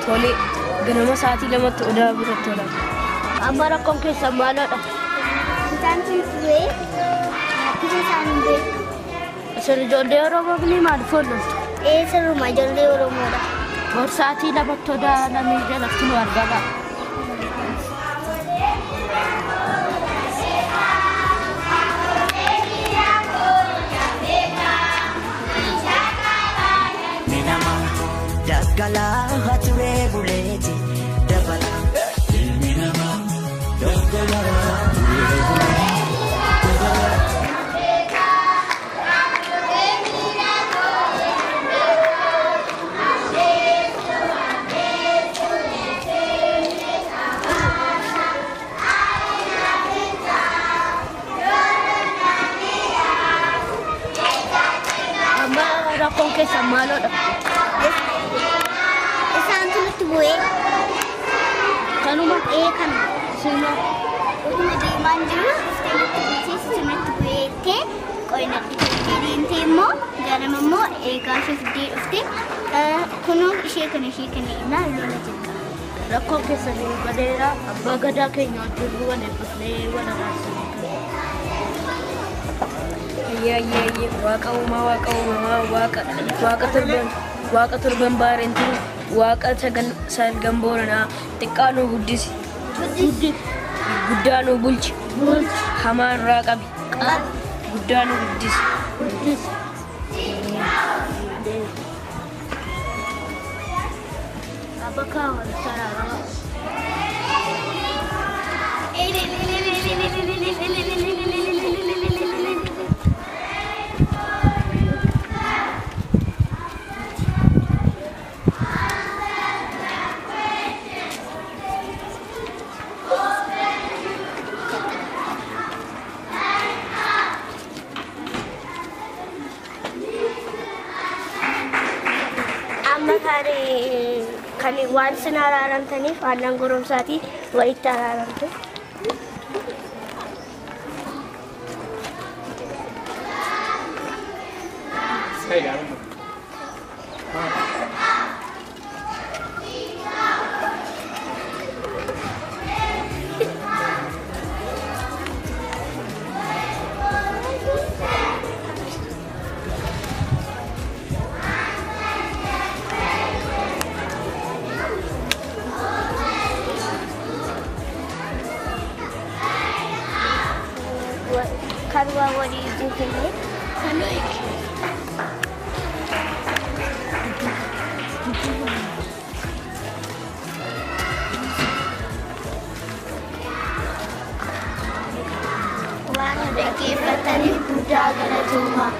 Tole ganama sa'aatii 2tti odaa biratti ola. Amma rakkoon keessan maaloodha? Isaan sun turee isa isaan hin beeku. Isin ijoollee Oromoo ni maaliif ooltu? Ee sirruma ijoollee Oromoodha. Bor sa'aatii 2tti odaa namni jalatti nu argama. Daggalaa turee buleeti dabala. Ilmi namaa daggalaa turee buleeti dabala. Amma rakkoon keessan maaloodha? Kanuma kana utuma deemaan jiru dhuftee natti bulchee situ natti bu'eettee qoyna dhufeettee deemtee immoo ganama immoo eegaa ishee fiddee dhuftee kunoo ishee kana innaa lola jalqaba. Rakkoon keessan badeera abbaa gadaa keenya wajjin wal eebbifnee wal araarsine. Ayyee waaqa uumaa waaqa uumamaa waaqa torban baareentuu waaqa sagal booranaa xiqqaa nu guddisi guddaa nu bulchi hamaa irraa qabi guddaa nu guddisi. Abba wal sarara. Kan kan waan isin araaramtaniif aannan goromsaatii walitti araaramtu. Kan waa walii wajjin kennee. Waan dhaggeeffataniif guddaa galatoomaa.